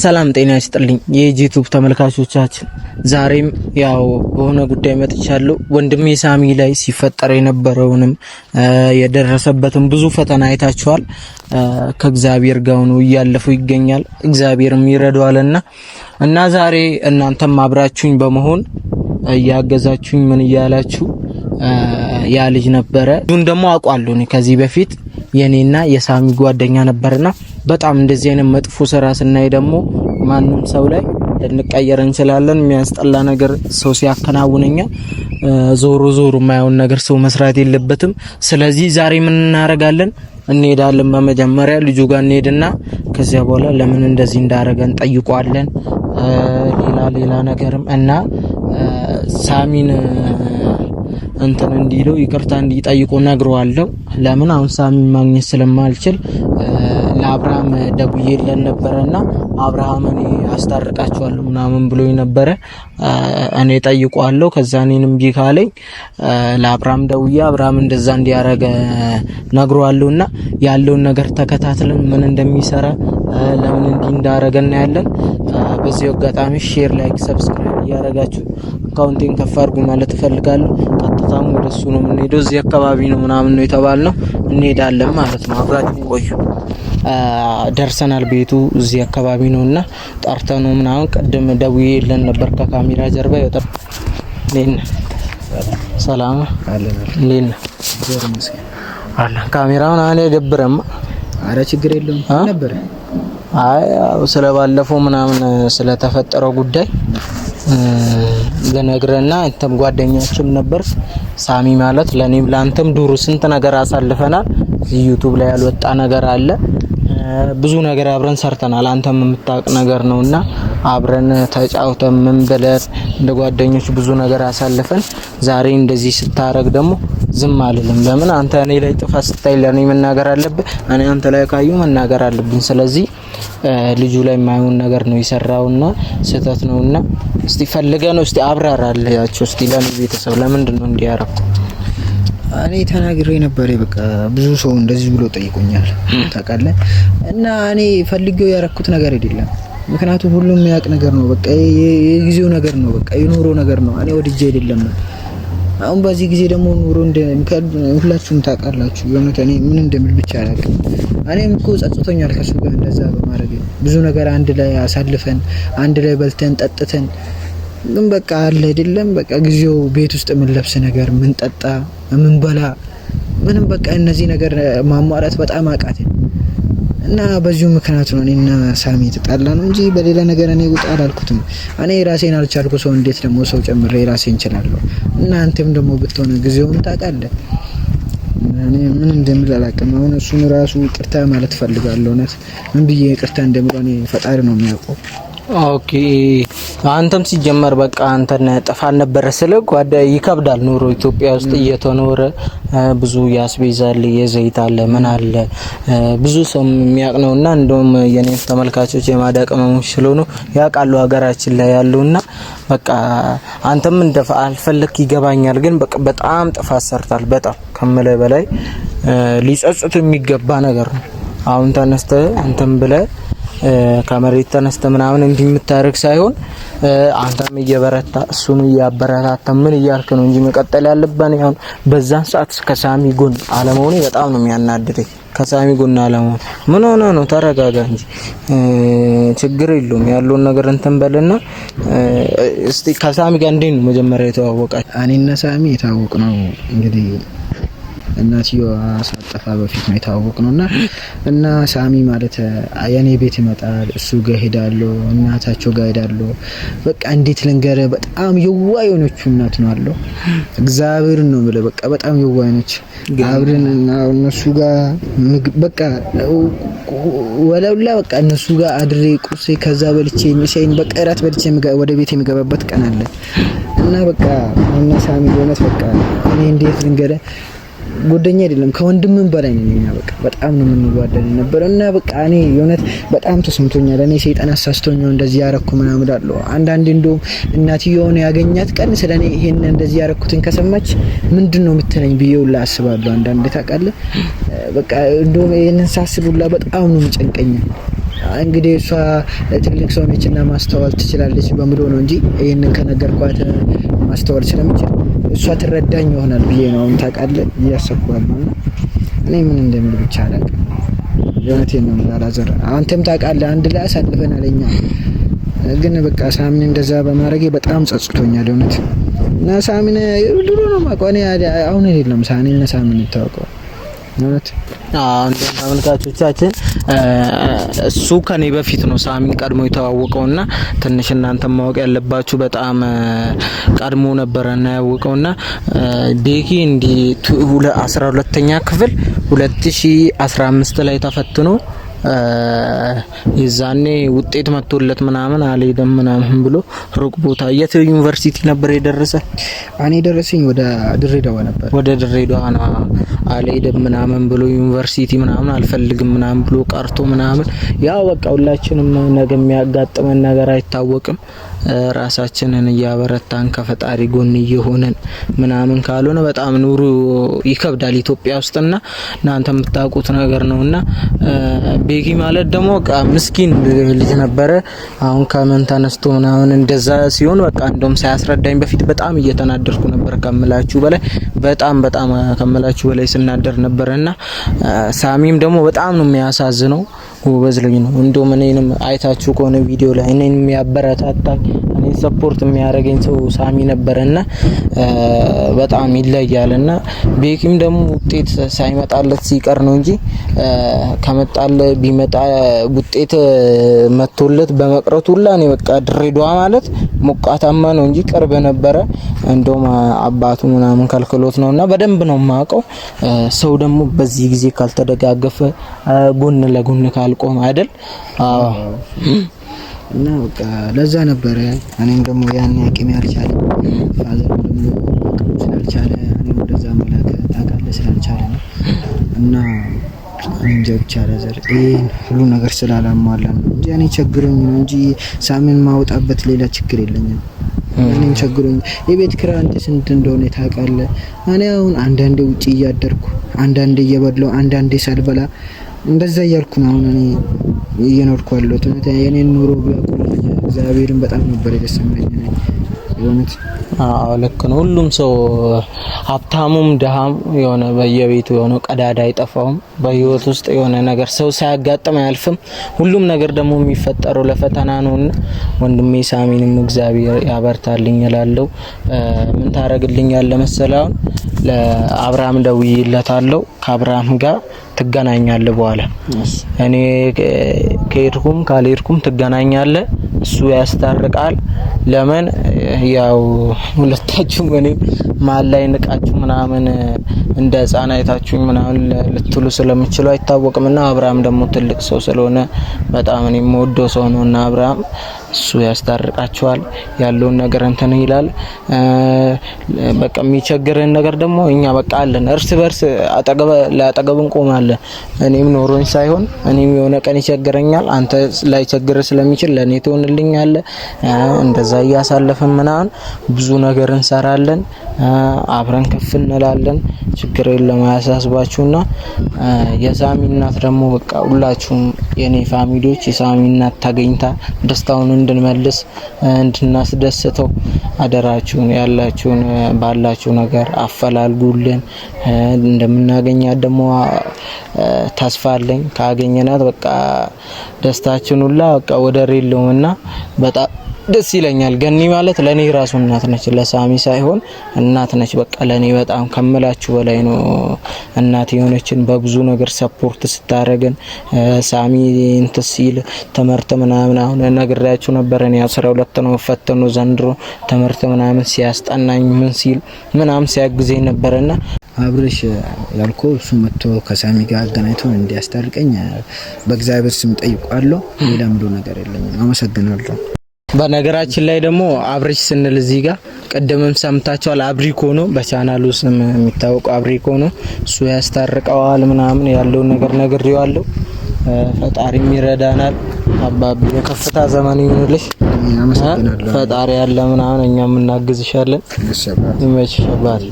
ሰላም ጤና ይስጥልኝ የዩቲዩብ ተመልካቾቻችን፣ ዛሬም ያው በሆነ ጉዳይ መጥቻለሁ። ወንድሜ ሳሚ ላይ ሲፈጠር የነበረውንም የደረሰበትን ብዙ ፈተና አይታችኋል። ከእግዚአብሔር ጋር ሆኖ እያለፉ ይገኛል። እግዚአብሔርም ይረዳዋልና እና ዛሬ እናንተም አብራችሁኝ በመሆን እያገዛችሁኝ ምን እያላችሁ ያ ልጅ ነበረ። እሱን ደግሞ አውቋለሁ እኔ ከዚህ በፊት የኔና የሳሚ ጓደኛ ነበርና በጣም እንደዚህ አይነት መጥፎ ስራ ስናይ ደግሞ ማንም ሰው ላይ ልንቀየር እንችላለን። የሚያስጠላ ነገር ሰው ሲያከናውነኛ ዞሮ ዞሮ የማየውን ነገር ሰው መስራት የለበትም። ስለዚህ ዛሬ ምን እናደርጋለን? እንሄዳለን። በመጀመሪያ ልጁ ጋር እንሄድና ከዚያ በኋላ ለምን እንደዚህ እንዳደረገን ጠይቋለን። ሌላ ሌላ ነገርም እና ሳሚን እንትን እንዲለው ይቅርታ እንዲጠይቁ ነግረዋለሁ። ለምን አሁን ሳሚን ማግኘት ስለማልችል ለአብርሃም ደውዬለት ነበረና አብርሃም እኔ አስታርቃቸዋለሁ ምናምን ብሎኝ ነበረ። እኔ ጠይቋለሁ። ከዛ እኔንም እምቢ ካለኝ ለአብርሃም ደውዬ አብርሃም እንደዛ እንዲያረገ ነግረዋለሁና ያለውን ነገር ተከታትለን ምን እንደሚሰራ ለምን እንዲህ እንዳረገ እናያለን። በዚህ አጋጣሚ share፣ like፣ subscribe እያረጋችሁ account ኤን ከፍ አድርጉ ማለት እፈልጋለሁ። ቀጥታም ወደ እሱ ነው የምንሄደው። እዚህ አካባቢ ነው ምናምን ነው የተባልነው። እንሄዳለን ማለት ነው። አብራችሁ ቆዩ። ደርሰናል። ቤቱ እዚህ አካባቢ ነው እና ጠርተነው ምናምን ቅድም ደውዬልን ነበር ከካሜራ ጀርባ ይወጣ። ሰላም እንዴት ነህ? አለን። ካሜራ ምናምን አይደብርም? አረ ችግር የለውም ነበር። አይ ስለባለፈው ምናምን ስለተፈጠረው ጉዳይ ልነግርህና አንተም ጓደኛችን ነበር ሳሚ ማለት ለኔም ለአንተም ዱሩ ስንት ነገር አሳልፈናል። እዚህ ዩቲዩብ ላይ ያልወጣ ነገር አለ። ብዙ ነገር አብረን ሰርተናል። አንተም የምታውቅ ነገር ነውና አብረን ተጫውተን ምን ብለን እንደ ጓደኞች ብዙ ነገር አሳልፈን ዛሬ እንደዚህ ስታረግ ደግሞ ዝም አልልም። ለምን አንተ እኔ ላይ ጥፋት ስታይ ለኔ መናገር አለብህ፣ እኔ አንተ ላይ ካዩ መናገር አለብኝ። ስለዚህ ልጁ ላይ የማይሆን ነገር ነው የሰራውና ስህተት ነውና እስቲ ፈልገ ነው እስቲ አብራራላችሁ እስቲ ለኔ ቤተሰብ ለምንድን ነው እንዲያረኩ? እኔ ተናግሬ ነበር። በቃ ብዙ ሰው እንደዚህ ብሎ ጠይቆኛል ታውቃለህ። እና እኔ ፈልጌው ያረኩት ነገር አይደለም። ምክንያቱም ሁሉም የሚያውቅ ነገር ነው። በቃ የጊዜው ነገር ነው። በቃ የኑሮ ነገር ነው። እኔ ወድጄ አይደለም። አሁን በዚህ ጊዜ ደግሞ ኑሮ እንደሚከብድ ሁላችሁም ታውቃላችሁ። የእውነት እኔ ምን እንደምል ብቻ አላውቅም። እኔም እኮ ጸጽቶኛል ከሱ ጋር እንደዛ በማድረግ ብዙ ነገር አንድ ላይ አሳልፈን አንድ ላይ በልተን ጠጥተን ግን በቃ አለ አይደለም በቃ ጊዜው ቤት ውስጥ የምንለብስ ነገር የምንጠጣ የምንበላ ምንም በቃ እነዚህ ነገር ማሟላት በጣም አቃተን እና በዚሁ ምክንያት ነው እኔና ሳሚ የተጣላ ነው እንጂ በሌላ ነገር እኔ ውጣ አላልኩትም። እኔ ራሴን አልቻልኩ ሰው እንዴት ደግሞ ሰው ጨምሬ ራሴን እችላለሁ? እና አንተም ደግሞ ብትሆነ ጊዜውን ታውቃለህ። እኔ ምን እንደምል አላውቅም። አሁን እሱን ራሱ ይቅርታ ማለት ፈልጋለሁ። እውነት ምን ብዬ ይቅርታ እንደምለው እኔ ፈጣሪ ነው የሚያውቀው። Okay አንተም ሲጀመር በቃ አንተን ጥፋት ነበረ ስለ ጓዳ ይከብዳል። ኑሮ ኢትዮጵያ ውስጥ እየተኖረ ብዙ ያስቤዛል፣ የዘይት አለ፣ ምን አለ ብዙ ሰው የሚያውቅ ነውና እንደውም የኔ ተመልካቾች የማዳ ቅመሞች ስለሆኑ ያውቃሉ ሀገራችን ላይ ያለውና በቃ አንተም እንደ አልፈለክ ይገባኛል። ግን በቃ በጣም ጥፋት ሰርታል። በጣም ከምልህ በላይ ሊጸጽት የሚገባ ነገር ነው። አሁን ተነስተህ አንተም ብለህ ከመሬት ተነስተ ምናምን እንዲህ የምታደርግ ሳይሆን አንተም እየበረታ እሱን እያበረታታ ምን እያልክ ነው እንጂ መቀጠል ያለብን አሁን በዛን ሰዓት ከሳሚ ጎን አለመሆኔ በጣም ነው የሚያናድደኝ። ከሳሚ ጎን አለመሆን ምን ሆነ ነው? ተረጋጋ እንጂ ችግር የለውም። ያለውን ነገር እንትን በልና እስቲ ከሳሚ ጋር እንዴት ነው መጀመሪያ የተዋወቃችሁ? እኔና ሳሚ የተዋወቅ ነው እንግዲህ እናትየዋ ሳጠፋ በፊት ነው የተዋወቅ ነው እና እና ሳሚ ማለት የኔ ቤት ይመጣል፣ እሱ ጋር ሄዳለሁ፣ እናታቸው ጋር ሄዳለሁ። በቃ እንዴት ልንገርህ፣ በጣም የዋ የሆነችው እናት ነው አለው። እግዚአብሔርን ነው የምልህ፣ በቃ በጣም የዋ ነች። አብረን እነሱ ጋር በቃ ወለውላ በቃ እነሱ ጋር አድሬ ቁርሴ ከዛ በልቼ ምሳዬን በቃ እራት በልቼ ወደ ቤት የሚገባበት ቀን አለ እና በቃ እና ሳሚ የእውነት በቃ እኔ እንዴት ልንገርህ ጓደኛ አይደለም ከወንድምም በላይ ነኝ። እኛ በቃ በጣም ነው የምንዋደድ የነበረው እና በቃ እኔ የእውነት በጣም ተሰምቶኛል። እኔ ሰይጣን አሳስቶኝ ነው እንደዚህ ያረኩ ምናምን እላለሁ። አንዳንዴ እንደውም እናትየውን ያገኛት ቀን ስለ እኔ ይሄን እንደዚህ ያረኩትን ከሰማች ምንድን ነው የምትለኝ ብዬ ሁላ አስባለሁ። አንዳንዴ ታውቃለህ፣ በቃ እንደውም ይሄንን ሳስብ ሁላ በጣም ነው የሚጨንቀኝ። እንግዲህ እሷ ትልቅ ሰው ነችና ማስተዋል ትችላለች በምሎ ነው እንጂ ይህንን ከነገርኳት ማስተዋል ስለምችል እሷ ትረዳኝ ይሆናል ብዬ ነው አሁን ታውቃለህ እያሰብኩ ያለው እና እኔ ምን እንደምል ብቻ አላውቅም። የእውነቴን ነው አላዘር፣ አንተም ታውቃለህ፣ አንድ ላይ አሳልፈናል እኛ ግን በቃ ሳሚን እንደዛ በማድረጌ በጣም ጸጽቶኛል እውነት። እና ሳሚን ድሮ ነው የማውቀው እኔ አሁን አይደለም ሳሚን ሳሚን የምታውቀው እውነት። አዎ ተመልካቾቻችን እሱ ከኔ በፊት ነው ሳሚን ቀድሞ የተዋወቀውና ትንሽ እናንተ ማወቅ ያለባችሁ በጣም ቀድሞ ነበረና ያወቀውና ቤኪ እንዲ 12ኛ ክፍል 2015 ላይ ተፈትኖ የዛኔ ውጤት መጥቶለት ምናምን አልሄደም ምናምን ብሎ ሩቅ ቦታ የት ዩኒቨርሲቲ ነበር የደረሰ? እኔ ደረሰኝ ወደ ድሬዳዋ ነበር። ወደ ድሬዳዋ ነው አልሄደም ምናምን ብሎ ዩኒቨርሲቲ ምናምን አልፈልግም ምናምን ብሎ ቀርቶ ምናምን ያው በቃ ሁላችንም ነገ የሚያጋጥመን ነገር አይታወቅም። ራሳችንን እያበረታን ከፈጣሪ ጎን እየሆነን ምናምን ካልሆነ በጣም ኑሮ ይከብዳል ኢትዮጵያ ውስጥና እናንተ የምታውቁት ነገር ነውና ቤኪ ማለት ደግሞ በቃ ምስኪን ልጅ ነበረ። አሁን ከምን ተነስቶ ምናምን እንደዛ ሲሆን በቃ እንደውም ሳያስረዳኝ በፊት በጣም እየተናደርኩ ነበር ከምላችሁ በላይ በጣም በጣም ከምላችሁ በላይ ስናደር ነበርና ሳሚም ደግሞ በጣም ነው የሚያሳዝነው። ጎበዝ ልጅ ነው። እንደውም እኔንም አይታችሁ ከሆነ ቪዲዮ ላይ እኔንም የሚያበረታታኝ እኔን support የሚያደርገኝ ሰው ሳሚ ነበረና በጣም ይለያልና ቤኪም ደግሞ ውጤት ሳይመጣለት ሲቀር ነው እንጂ ከመጣለ ቢመጣ ውጤት መጥቶለት በመቅረቱ ሁላ እኔ በቃ ድሬዳዋ ማለት ሞቃታማ ነው እንጂ ቅርብ ነበረ። እንደውም አባቱ ምናምን ከልክሎት ነውና በደንብ ነው የማውቀው። ሰው ደግሞ በዚህ ጊዜ ካልተደጋገፈ ጎን ለጎን ካልቆመ አይደል? አዎ። እና በቃ ለዛ ነበረ እኔም ደግሞ ያን አቅሜ አልቻለ፣ father ደግሞ አቅሙ ስላልቻለ እኔም ወደዛ መላክ ታውቃለህ ስላልቻለ ነው። እና እንጃ ብቻ አላዘር ይሄን ሁሉ ነገር ስላላሟላ ነው እንጂ እኔ ቸግሮኝ ነው እንጂ ሳሚን ማውጣበት ሌላ ችግር የለኝም። እኔም ቸግሮኝ የቤት ኪራይ አንተ ስንት እንደሆነ ታውቃለህ። እኔ አሁን አንዳንዴ ውጪ እያደርኩ አንዳንዴ እየበላሁ አንዳንዴ ሳልበላ እንደዛ እያልኩ ነው አሁን እኔ እየኖርኩ ያለሁት። እውነት የኔን ኑሮ ቢያውቁልኝ እግዚአብሔርን በጣም ነበር ደስ የሚለኝ እውነት። አዎ ልክ ነው። ሁሉም ሰው ሀብታሙም ድሃም የሆነ በየቤቱ የሆነ ቀዳዳ አይጠፋውም። በህይወት ውስጥ የሆነ ነገር ሰው ሳያጋጥም አያልፍም። ሁሉም ነገር ደግሞ የሚፈጠረው ለፈተና ነውና ወንድሜ ሳሚንም እግዚአብሔር ያበርታልኝ እላለሁ። ምን ታረግልኛለህ መሰለህ? አሁን ለአብርሃም ደውዬለታለሁ። ከአብርሃም ጋር ትገናኛለህ። በኋላ እኔ ከሄድኩም ካልሄድኩም ትገናኛለህ። እሱ ያስታርቃል። ለምን ያው ሁለታችሁም እኔ መሀል ላይ ንቃችሁ ምናምን እንደ ህፃን አይታችሁኝ ምናምን ልትሉ ስለምችሉ አይታወቅም። እና አብርሃም ደግሞ ትልቅ ሰው ስለሆነ በጣም እኔ የምወደው ሰው ነው እና አብርሃም እሱ ያስታርቃችኋል። ያለውን ነገር እንትን ይላል። በቃ የሚቸግርን ነገር ደግሞ እኛ በቃ አለን፣ እርስ በርስ አጠገብ ለአጠገብ እንቆማለን። እኔም ኖሮኝ ሳይሆን እኔም የሆነ ቀን ይቸግረኛል፣ አንተ ላይቸግር ስለሚችል ለእኔ ትሆንልኛለህ። እንደዛ እያሳለፍን ምናምን ብዙ ነገር እንሰራለን፣ አብረን ከፍ እንላለን። ችግር የለም አያሳስባችሁና። የሳሚ እናት ደግሞ በቃ ሁላችሁም የኔ family ዎች የሳሚ እናት ተገኝታ ደስታውን እንድንመልስ እንድናስደስተው አደራችሁን ያላችሁን ባላችሁ ነገር አፈላልጉልን። እንደምናገኛት ደግሞ ተስፋ አለኝ። ካገኘናት በቃ ደስታችን ሁላ በቃ ወደር የለውምና በጣም ደስ ይለኛል። ገኒ ማለት ለኔ ራሱ እናት ነች፣ ለሳሚ ሳይሆን እናት ነች። በቃ ለኔ በጣም ከምላችሁ በላይ ነው እናት የሆነችን በብዙ ነገር support ስታረገን ሳሚ እንትን ሲል ትምህርት ምናምን አሁን ነግሬያችሁ ነበር። እኔ 12 ነው ፈተኑ ዘንድሮ ትምህርት ምናምን ሲያስጠናኝ ምን ሲል ምናምን ሲያግዘኝ ነበርና አብረሽ ያልኮ እሱ መጥቶ ከሳሚ ጋር አገናኝቶ እንዲያስታርቀኝ በእግዚአብሔር ስም ጠይቋለሁ። ሌላ ምሎ ነገር የለኝም። አመሰግናለሁ። በነገራችን ላይ ደግሞ አብሪሽ ስንል እዚህ ጋር ቅድምም ሰምታችኋል። አብሪኮ ነው በቻናሉ ስም የሚታወቀው አብሪኮ ነው። እሱ ያስታርቀዋል ምናምን ያለውን ነገር ነግሬዋለሁ። ፈጣሪም ይረዳናል። አባቢ የከፍታ ዘመን ይሁንልሽ። ፈጣሪ ያለ ምናምን እኛም እናግዝሻለን። ይመችሽ አባቴ።